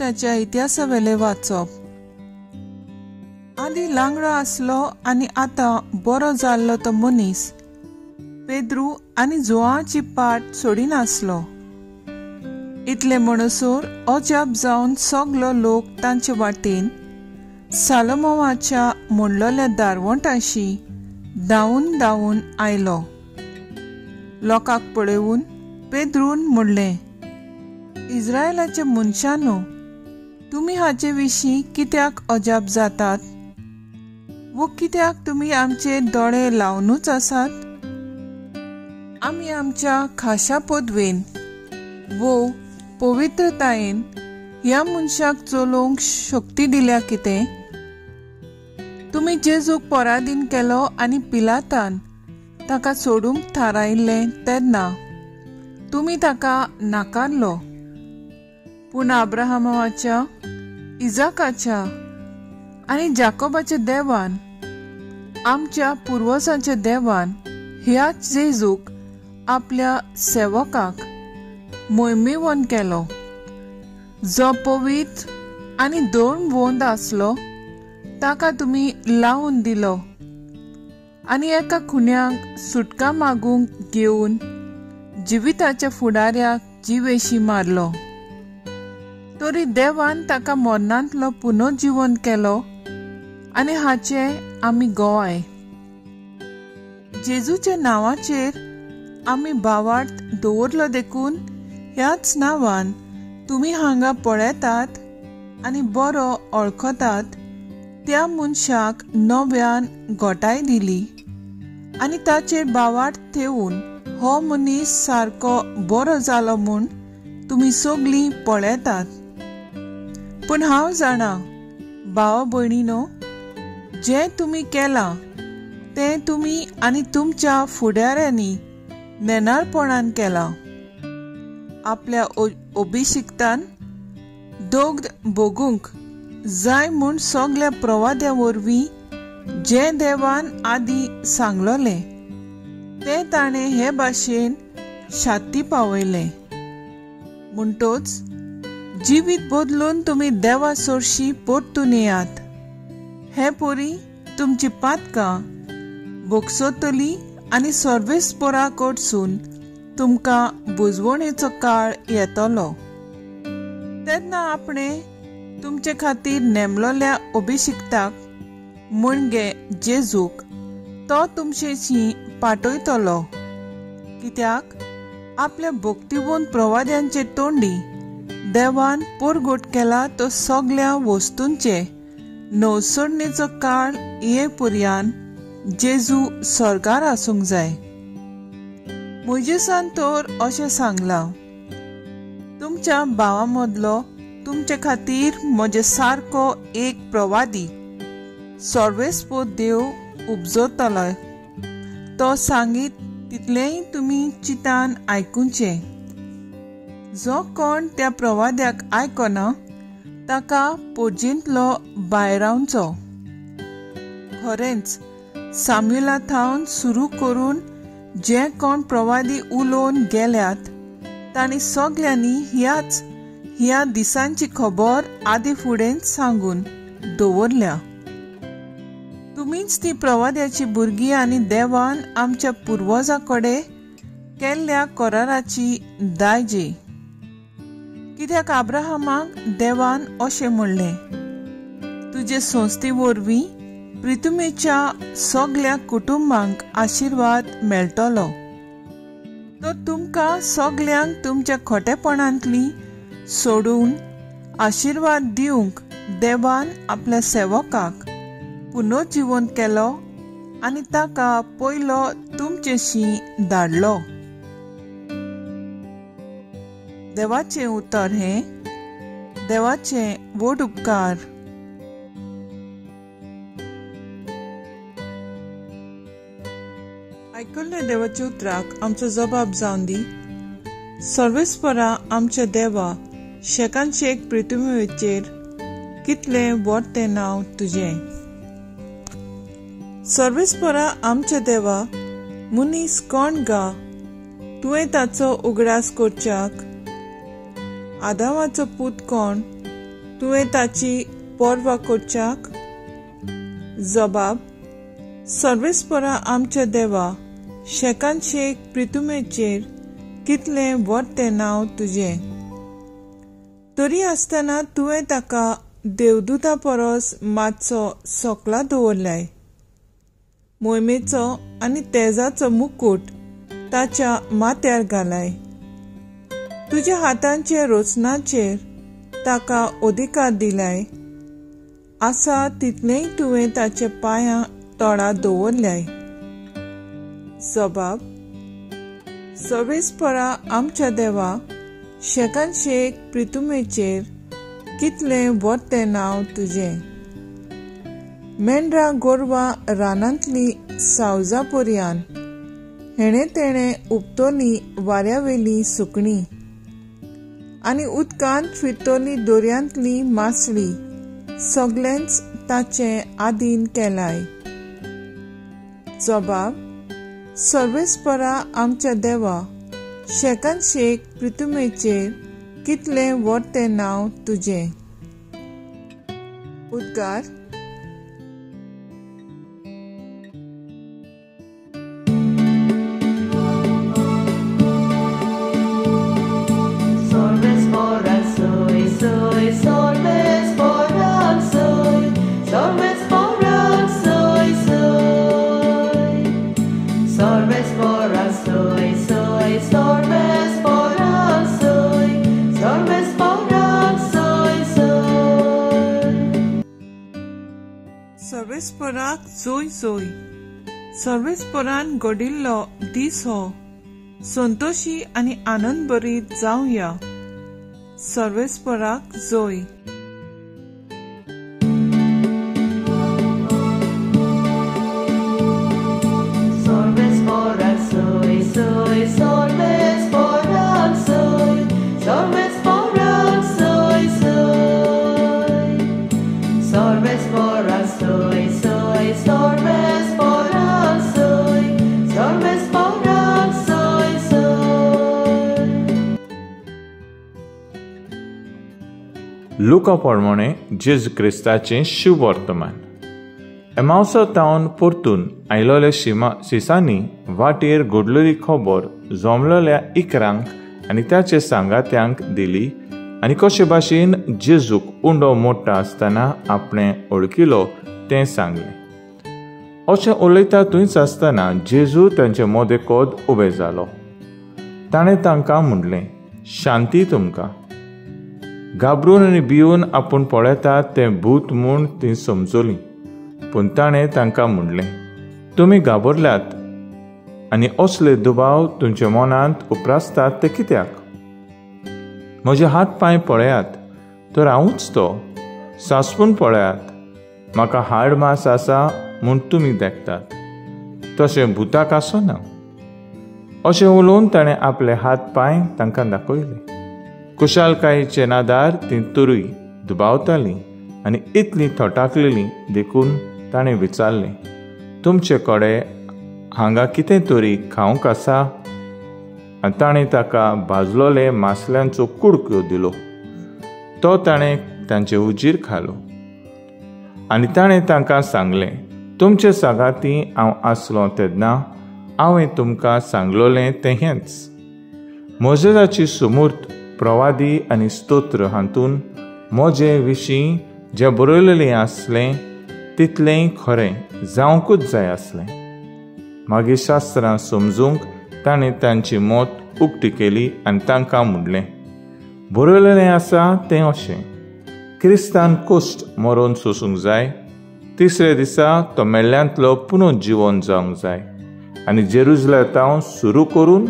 ताच्या इतिहासावेलें वाचप. आदी लांगडो आसलो आनी आतां बरो जाल्लो तो मनीस पेद्रू आनी जुआंची पाट सोडिनासलो. इतले म्हणसर अजाप जावन सगलो लोक तांचे वाटेन सालोमोवाच्या म्हणलोल्या दारवंटाशी धांवून धांवून आयलो. लोकांक पळोवन पेद्रून म्हणलें, इस्रायलाच्या मनशांनो, तुमी हाचे विशीं कित्याक अजाप जातात वो कित्याक तुमी आमचे दोळे लावनूच आसात? आमी आमच्या खाशा पदवेन वो पवित्रतायेन ह्या मनशाक चलोवंक शक्ती दिल्या कितें? तुमी जेजूक पराधीन केलो आनी पिलातान ताका सोडूंक थारायिल्लें तेन्ना तुमी ताका नाकारलो. पूण अब्राहमाच्या, इजाकाच्या आनी जाकोबाच्या देवान, आमच्या पुर्वजांच्या देवान ह्याच जेजूक आपल्या सेवकाक मोहिमेवन केलो, जो पवित्र आनी दोन वोंद आसलो ताका तुमी लावन दिलो आनी एका खुन्याक सुटका मागूंक घेवन जिविताच्या फुडाऱ्याक जिवेशी मारलो. तरी देवान ताका मरणांतलो पुनर्जिवन केलो आनी हाचे आमी गोवाय. जेजूच्या नांवाचेर आमी भावार्थ दवरलो देखून ह्याच नांवान तुमी हांगा पळयतात आनी बरो वळखतात त्या मनशाक नव्यान गोटाय दिली आनी ताचेर भावार्थ ठेवून हो मनीस सारको बरो जालो म्हूण तुमी सगळीं पळयतात. पूण हांव जाणा भाव भयणीनो, जें तुमी केलां तें तुमी आनी तुमच्या फुडाऱ्यांनी नेणारपणान केलां. आपल्या अभिषिक्तान दोग्ध भोगूंक जाय म्हूण सगल्या प्रवाद्या वरवीं जें देवान आदी सांगलोलें तें ताणें हे भाशेन शाती पावयलें. म्हणटोच जिवीत बदलून तुमी देवा सोरशी परतून येयात. हे पोरी तुमची पातकां भोगसतली आनी सर्वेस्परा कडसून तुमकां बुजवणेचो काळ येतलो. तेन्ना आपणे तुमचे खातीर नेमलोल्या अभिषिक्ताक म्हणजे जेजूक तो तुमचेशी पाठयतलो. कित्याक आपल्या भक्तिवंत प्रवाद्यांचे तोंडी देवान परगट केला तो सगल्या वस्तूंचे नवसरणेचो काळ ये पर्यान जेजू स्वर्गार आसूंक जाय. मोयजेसान तर अशें सांगलां, तुमच्या भावा मदलो तुमचे खातीर म्हजे सारको एक प्रवादी सर्वेस्पोत देव उपजतलो, तो सांगीत तितलेंय तुमी चितान आयकुचें. जो कोण त्या प्रवाद्याक आयकना ताका पोजींतलो भायरावचो. खरेंच साम्युला थावन सुरू करून जे कोण प्रवादी उलोवन गेल्यात तांणी सगल्यांनी ह्याच ह्या दिसांची खबर आदी फुडें सांगून दवरल्या. तुमीच ती प्रवाद्याची भुरगीं आनी देवान आमच्या पुर्वजां कडेन केल्ल्या कराराची दायजी. कित्याक अब्राहमाक देवान अशें म्हणलें, तुजे संस्थे वरवीं प्रितुमेच्या सगल्या कुटुंबांक आशिर्वाद मेळटलो. तो तुमकां सगल्यांक तुमच्या खोटेपणांतली सोडून आशिर्वाद दिवंक देवान आपल्या सेवकाक पुनर्जिवंत केलो आनी ताका पयलो तुमचेशी धाडलो. देवाचें उतर हें देवाचें व्हड उपकार. आयकल्ल्या देवाच्या उतराक आमचो जबाब जावन दी. सर्वेस्परा आमच्या देवा, शेकान शेक पृथ्वीचेर कितलें व्हड तें नांव तुजें. सर्वेस्परा आमच्या देवा, मनीस कोण गा तुवें ताचो उगडास करच्याक? आदावाचो पूत कोण तुवें ताची पर्वा करच्याक? जबाब, सर्वेस्परा आमच्या देवा, शेकान शेक प्रितुमेचेर कितलें व्हड नांव तुजें. तरी आसतना तुवें ताका देवदूता परस मातसो सकला दवरलाय. मोहिमेचो आनी तेजाचो मुकूट ताच्या माथ्यार घालाय. तुज्या हातांचे रचनाचेर ताका अधिकार दिलाय. आसा तितलेंय तुवें ताचे पांयां तोडा दवरल्याय. जबाब, सर्वेस्परा आमच्या देवा, शेकान शेक प्रितुमेचेर कितलें व्हड नांव तुजें. मेंढरां गोरवां रानांतली सावजा पर्यान हेणे तेणे उपतली वाऱ्यावेली सुकणी आनी उदकांत फिरतली दोरयांतली मासळी सगळेंच ताचे आदीन केलाय. जबाब, सर्वेस्परा आमच्या देवा, शेकान शेक प्रितुमेचेर कितलें व्हड नांव तुजें. उद्गार. सर्वेस्पराक जोय जोय. सर्वेस्परान घडिल्लो दीस हो संतोशी आनी आनंदभरीत जावया. सर्वेस्पराक जोय. लुका प्रमाणे जेजू क्रिस्ताचें शुभवर्तमान. एमावसा तावन परतून आयलोल्या शिसांनी वाटेर घडलेली खबर जमलेल्या इकरांक आनी ताचे सांगात्यांक दिली आनी कशे भाशेन जेजूक उंडो मोडटा आसतना आपणें ओळखिलो तें सांगलें. अशें उलयता थंयच आसतना जेजू तांचे मदें कोद उबे जालो. ताणें तांकां म्हणलें, शांती तुमकां. घाबरून आनी भिवन आपूण पळयतात तें भूत म्हूण तीं समजलीं. पूण ताणें तांकां म्हणलें, तुमी घाबरल्यात आनी असले दुबाव तुमच्या मनांत उप्रासतात ते कित्याक? म्हजे हात पांय पळयात तर हांवूच तो. सासपून पळयात, म्हाका हाड मास आसा म्हूण तुमी देखतात, तशें भुताक आसना. अशें उलोवन ताणें आपले हात पांय तांकां दाखयले. कुशालकायेचे नादार तीं तरूय दुबावतालीं आनी इतलीं थटाकलेलीं देखून ताणें विचारलें, तुमचे कडेन हांगा कितें तरी खावंक आसा? आनी ताणें ताका भाजलोले मासल्यांचो कुडक्यो दिलो. तो ताणें तांचे उजीर खालो. आनी ताणें तांकां सांगलें, तुमचे सागाती हांव आसलो तेन्ना हांवें तुमकां सांगलोलें तें हेंच. मोजेजाची सुमूर्त, प्रवादी आनी स्तोत्र हातून म्हजे विशीं जें बरयलेलें आसलें तितलेंय खरें जावंकूच जाय आसलें. मागीर शास्त्रां समजूंक ताणें तांची मत उक्ती केली आनी तांकां म्हणलें, बरयलेलें आसा तें अशें, क्रिस्तान कश्ट मरोन सोसूंक जाय, तिसऱ्या दिसा तो मेल्ल्यांतलो पुनः जिवन जावंक जाय आनी जेरुजलेमांत सुरू करून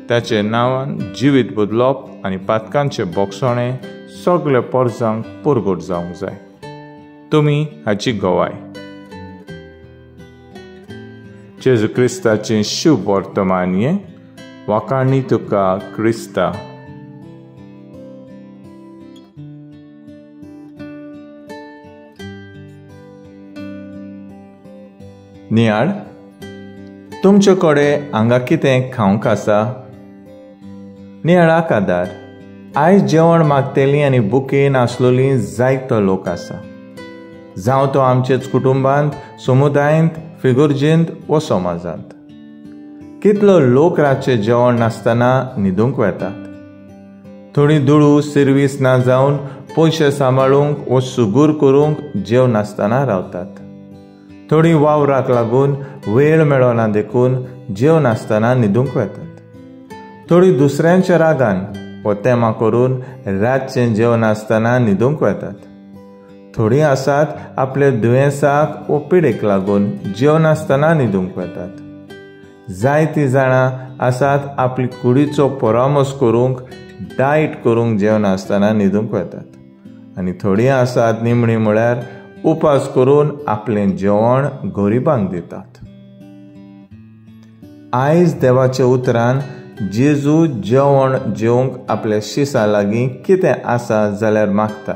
ताचे नांवान जिवीत बदलप आनी पातकांचे बोगसणें सगळे पोरजांक परगट जावंक जाय. तुमी हाची गवाय. जेजू क्रिस्ताचें शुभ वर्तमान हें. वाखाणी तुका क्रिस्ता. नियाळ, तुमचे कडेन हांगा कितें खावंक आसा? नियाळाक आदार. आयज जेवण मागतली आनी बुकेन आसलोली जायतो लोक आसा, जावं तो आमचेच कुटुंबांत, समुदायांत, फिगुर्जेंत वो समाजांत. कितलो लोक रातचे जेवण नासतना न्हिदूंक वेतात. थोडी दुडू सिर्वीस ना जावन पयशे सांबाळूंक वो सुगूर करूंक जेव नासतना रावतात. थोडी वावराक लागून वेळ मेळना देखून जेव नासतना न्हिदूंक वेतात. थोडी दुसऱ्यांच्या रागान वो तेमा करून रातचें जेव नासतना न्हिदूंक वेतात. थोडी आसात आपल्या दुयेंसाक वो पिडेक लागून जेव नासतना न्हिदूंक वेतात. जायतीं जाणां आसात आपली कुडीचो परामर्श करूंक, डायट करूंक जेवनासतना न्हिदूंक वेतात. आनी थोडीं आसात निमणी म्हळ्यार उपास करून आपलें जेवण गरिबांक दितात. आयज देवाच्या उतरान जेजू जेवण जेवंक आपल्या शिसा लागीं कितें आसा जाल्यार मागता.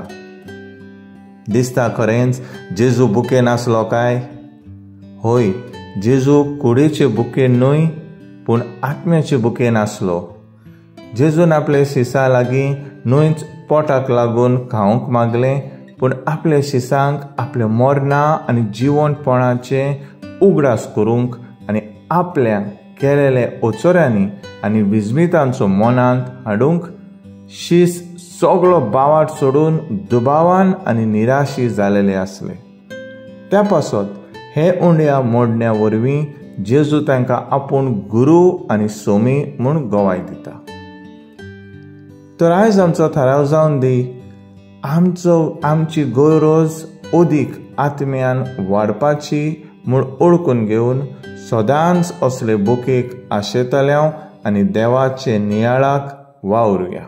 दिसता खरेंच जेजू बुकेन आसलो काय? हय, जेजू कुडीचे बुकेन न्हय पूण आत्म्याचे बुकेन आसलो. जेजून आपले शिसा लागीं न्हयच पोटाक लागून खावंक मागलें, पूण आपल्या शिसांक आपल्या मरणा आनी जिवनपणाचें उगडास करूंक आनी आपल्या केलेल्या ओचोऱ्यांनी आनी विस्मितांचो मनांत हाडूंक शीस सगळो बावाट सोडून दुबावान आनी निराशी जालेले आसले. त्या पासत हे उंड्या मोडण्या वरवीं जेजू तांकां आपूण गुरू आनी सोमी म्हूण गवाय दिता. तर आयज आमचो थाराव जावन दी, आमची गरज अदीक आत्म्यान वाडपाची म्हूण ओळखून घेवन सदांच असले बुकेक आशेतल्या आनी देवाचे नियाळाक वावरुया.